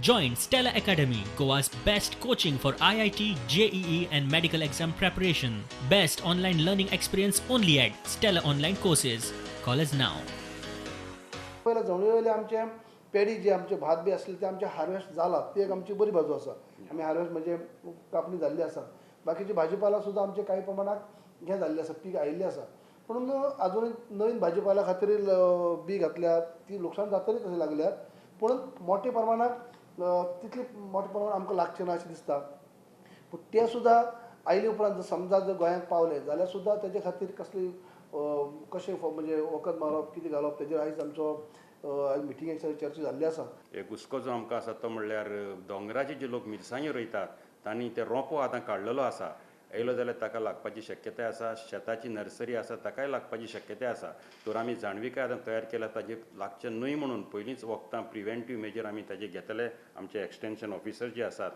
Join Stella Academy, Goa's best coaching for IIT, JEE, and medical exam preparation. Best online learning experience only at Stella Online Courses. Call us now. पयल्या जमनी वयले आमचे पेडी जे आमचे भात बी आसले ते आमचे हार्वेस्ट जाला, ती एक आमची बरी बाजू आसा. आमी हार्वेस्ट म्हणजे कापणी जाल्ली आसा. बाकीची भाजीपाला सुद्दां आमचे काही प्रमाणात हें जाल्लें आसा, पीक आयिल्लें आसा. पूण आजून नवीन भाजीपाला खातीर बी घातल्या, ती लुकसाण जातली तशें लागल्यार, पूण मोठे प्रमाणात तितली मोठ्या प्रमाणात आमकां लागचें ना अशें दिसता. पूण तें सुद्दां आयले उपरांत जर समजा जर गोंयांत पावले जाल्यार सुद्दां तेजे खातीर कसली कशें म्हणजे वखद मारप, कितें घालप, तेजेर आयज आमचो आयज मिटिंगेक चर्चा जाल्ली आसा. एक हुस्को जो आमकां आसा तो म्हणल्यार दोंगराचे जे लोक मिरसांग्यो रोयतात तांणी ते रोंपो आतां काडलेलो आसा. येयलो जाल्यार ताका लागपाची शक्यताय आसा. शेताची नर्सरी आसा, ताकाय लागपाची शक्यताय आसा. तर आमी जाणविकाय आतां तयार केल्या, ताजेर लागचें न्हय म्हणून पयलींच वखदां प्रिवेंटीव मेजर आमी ताजे घेतले. आमचे एक्सटेंशन ऑफिसर जे आसात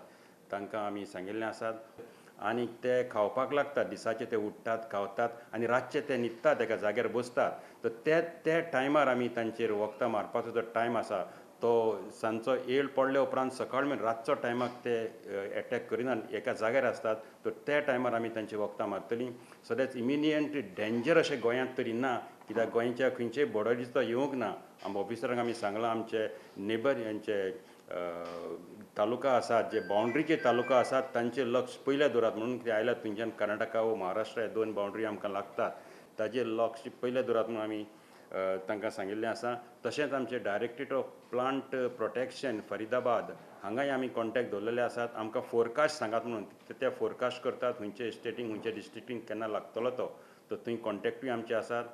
तांकां आमी सांगिल्लें आसात आनी ते खावपाक लागतात. दिसाचे ते उठ्ठात, खावतात आनी रातचे ते न्हिदतात, एका जाग्यार बसतात. तर ते ते टायमार आमी तांचेर वखदां मारपाचो जो टायम आसा तो सांजचो येळ पडल्या उपरांत सकाळ मेरेन रातचो टायमाक ते एटॅक करिनात, एका जाग्यार आसतात. तर त्या टायमार आमी तांची वखदां मारतलीं. सद्याच इमिडियंट डेंजर अशें गोंयांत तरी ना, कित्याक गोंयच्या खंयचेय बॉर्डरीचो येवंक ना. आम ऑफिसरांक आमी सांगलां, आमचे नेबर यांचे तालुका आसात, जे बाउंड्रीचे तालुका आसात, तांचे लक्ष पयल्या दवरात म्हणून. कितें आयल्यार थंयच्यान कर्नाटका वो महाराष्ट्र हे दोन बाउंड्री आमकां लागतात, ताजेर लक्ष पयल्या दवरात म्हणून आमी तांकां सांगिल्लें आसा. तशेंच आमचे directorate of plant protection Faridabad हांगाय आमी कॉन्टेक्ट दवरलेले आसात, आमकां फोरकास्ट सांगात म्हणून. ते फोरकास्ट करतात खंयचे स्टेटींक, खंयच्या डिस्ट्रिक्टींक केन्ना लागतलो तो. तर थंय कॉन्टेक्टूय आमचे आसात.